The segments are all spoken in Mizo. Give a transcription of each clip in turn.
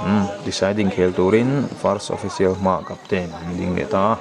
Umm deciding khel turin first official hmaah captain an ding leh ta a.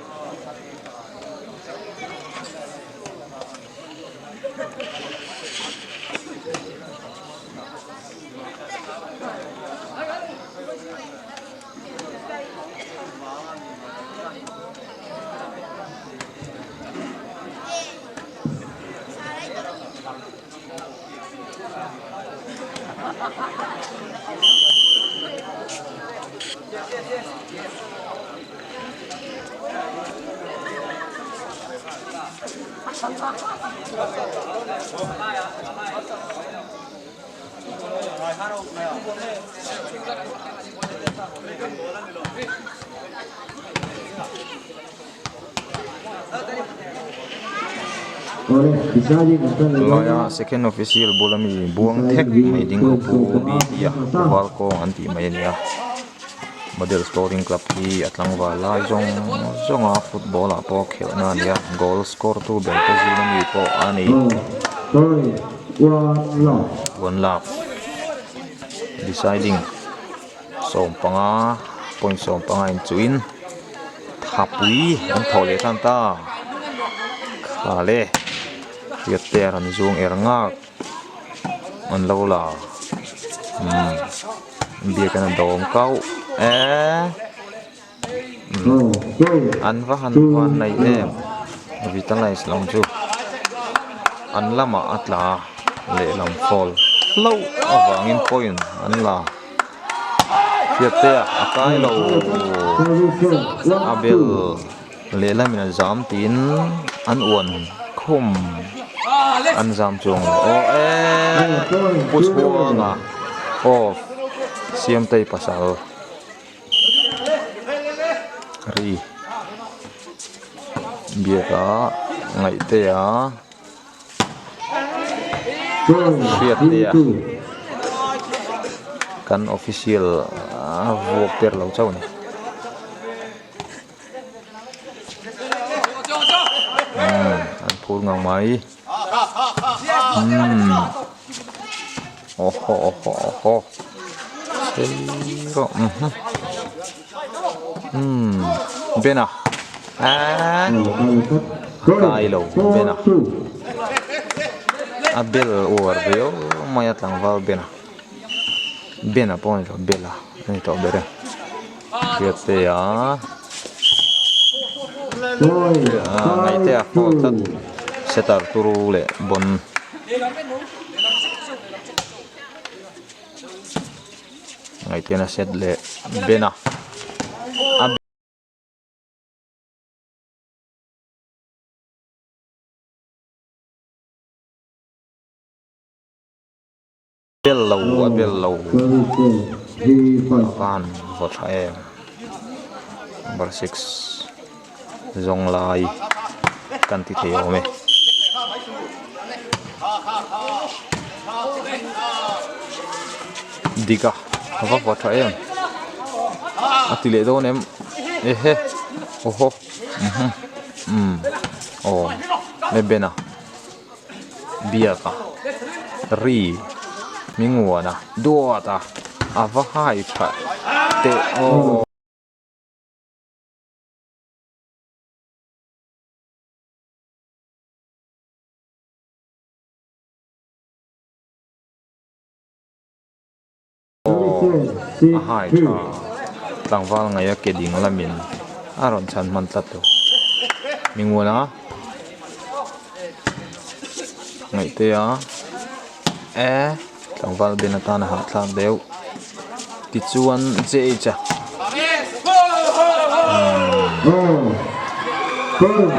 Tulaia second official bula mi buang thek mai ding ho pu B T a val kawng an tih mai a ni a model sporting club hi a tlangval lai zawng zawng a football ah pawh khelh na a ni a goal score tu ber te zing ami pawh a ni one love deciding sawmpanga point sawmpanga inchuhin thapui an thawh leh tan ta khale riat te a rawn zuang er ngak an lo la umm biakin a dawm kauh eee an va han van nei em vitalize lam chu an lamah a tla lehlam fall hlauh avangin point an la hriat te ah a kai lo a bel lehlamin a zam tiin an uan khum an zam chuang lo aw eee pu chhuanga off siamtei pasal. Ri biak a ngaih te a hriat te a kan official a vuak ter lo chauh a ni umm an phur ngang mai umm aw haw aw haw aw haw sei rawh umm bena eee kai lo bena a bel uar viau mai a tlangval bena bena pawh a ni lo bela a ni tawh ber e hriat te a ngaih te a fault tlat setter turu leh bawn. Ngaihtuahna set leh Ben a a bel lo a bel lo van vaw tha em number six zawng lai kan ti thei awm e. Dik a a va vaw tha em a ti leh dawn em ehe aw haw umm aw le ben a biak a ri minguan a duat a a va hai tha teh aw. A hai tha tlangval ngaih a ke ding lamin a rawn chhan hman tlat lo minguan a ngaihte a e tlangval ben atana hahthlak deuh tichuan J_H a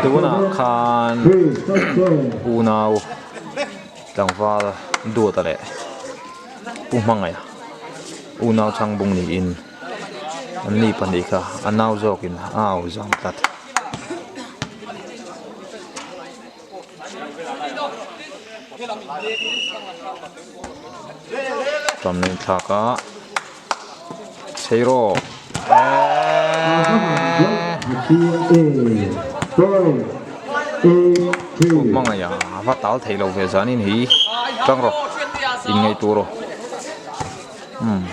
tunah khan unau tlangval duata leh pu hmangaih a unau chhangbung niin an ni pahnih kha a nau zawkin a au zam tlat. Tam na inthlak a chheiraw eeeee hmangaih a va tal thei lo ve zanin hi tang rawh inngaihtuah rawh. Umm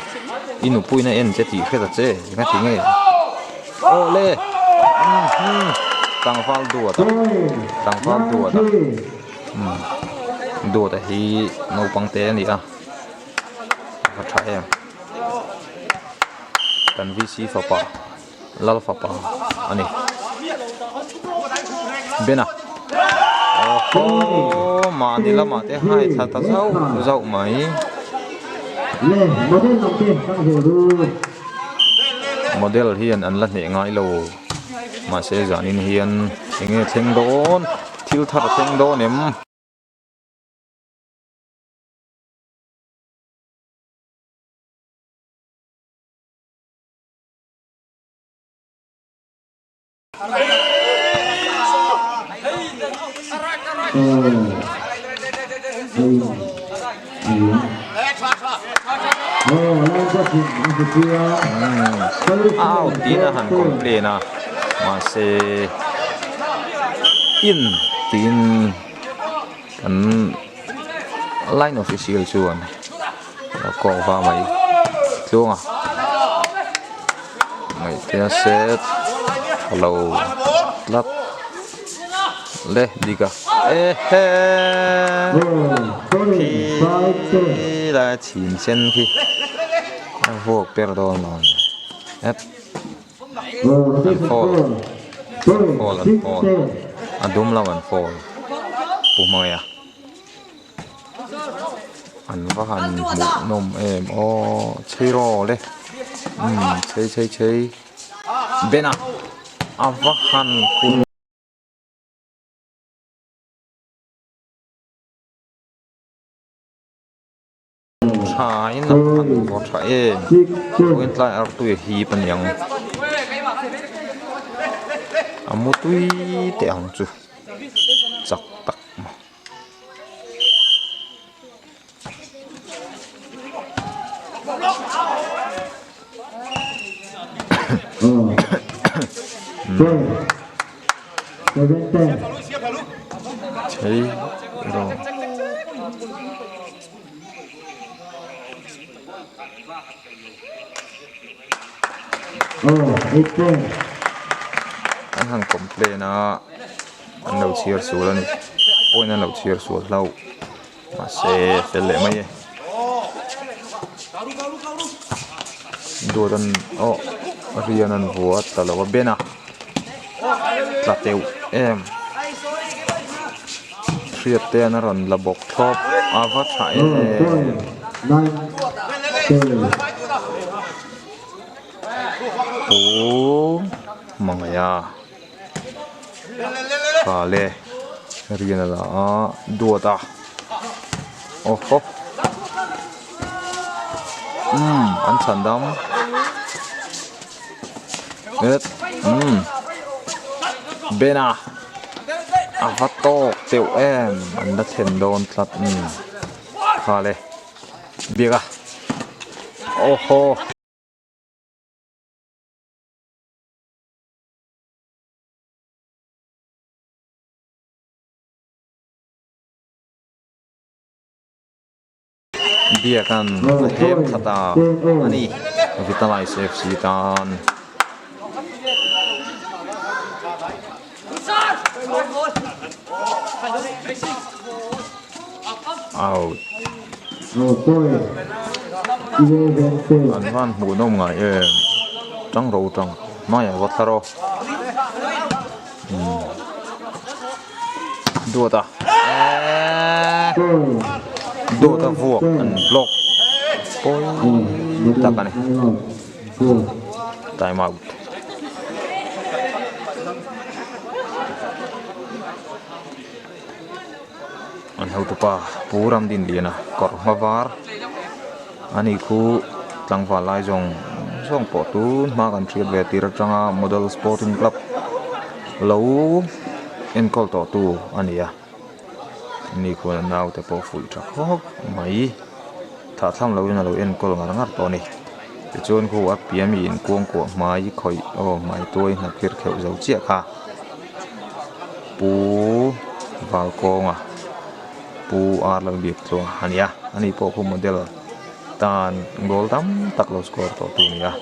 i nupuiin a en che tih hre ta che eng a ti nge aw le umm umm tlangval duat a tlangval duat a umm duat a hi naupang te a ni a a va tha em kan VC fapa lal fapa a ni bena awhaw mahni lamah te hai thla ta zauh zauh mai model hian an la hneh ngai lo mahse zanin hian enge thleng dawn thil thar a thleng dawn em. Out tiin a han complain a mahse in tiin kan line official chuan a kawk va mai tluang a ngaihtuah set a lo tlat le dik a ehe khi lai chhin sen khi a vuak ber dawn maw ep an fall an fall an fall a dum lam an fall pu hmangaih a. An va han hmuh nawm em aw chei raw le umm chei chei chei bena a va han kun tha in a va han vaw tha em vawiin tlai artui a hip aniang a mu tui teh ang chu chak tak maw. Chei rawh. An han complain a. An lo chhiar sual a ni point an lo chhiar sual hlauh mahse a fel leh mai e dawt an aw rian an vua a tla lo a ben a tla teuh em hriat te an rawn la bawk thlawp a va tha em pu Mangaia. Tha le rian a la a duat a aw haw umm an chhan dam et umm bena a va tawk teuh em an la thlen dawn tlat umm tha le biak a aw haw. Biakan a hem thla ta a ni Vitalize FC tan. Out. An van hmuh nawm ngai em tang ro tang mai a va thla rawh umm duat a eeee duat a vuak an block pawi tak a ni time out. An hotupa Pu Ramdinliana kawr hma var a ni khu tlangval lai zawng zawng pawh tun hma kan hriat ve tir atanga model sporting club lo enkawl tawh tu a ni a ani khuan a naute pawh fuih tha khawp mai thahthlak loin a lo enkawl ngar ngar tawh a ni tichuan khu a pian mi inkuangkuah hmai khawih aw hmai tuai hnap khir kheuh zo chiah kha. Pu Valkawnga Pu R Lalbiakchunga a ni a, ani pawh khu model. Tan goal tam tak lo score tawh tu a ni a,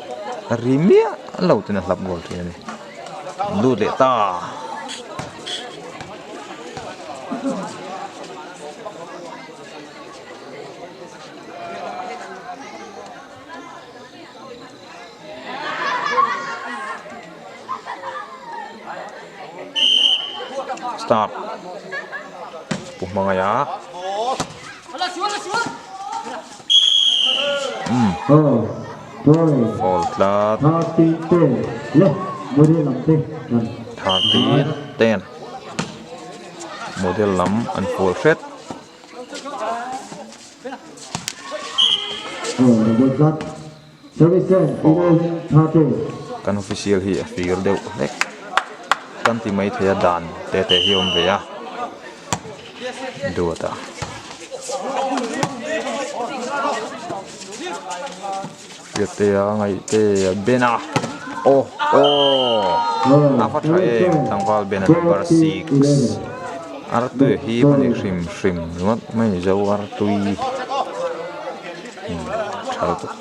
ri miah lo ten a hlap goal thin a ni. An lut leh ta. Start Pu Hmangaia Umm Foul tlat 13 10 Model lam an foul hret. Kan official hi a fir deuh hlek kan ti mai thei a dan te te hi a awm ve a duat a. Hriattea ngaihte a ben a aw aw a va tha em tlangval ben a number 6 artui a hip a ni hrim hrim ringawt mai ni zo artui tha lutuk.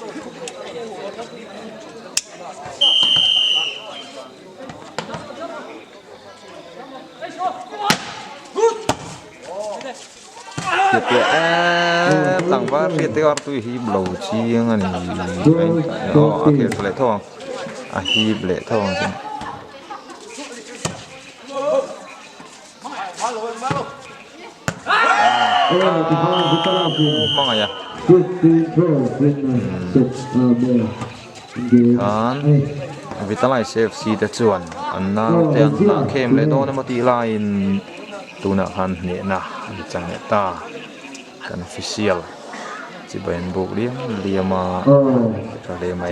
Tlangval hriat te artui hip lo chiang a ni aw a khel tha leh tho ang a hip leh tho ang chu. Hmangaih a khan Vitalize FC te chuan an naute an lah khem leh dawn emaw tih laiin tunah khan hnehna a ni chang leh ta kan official chibai an buk liam liam a tha hle mai.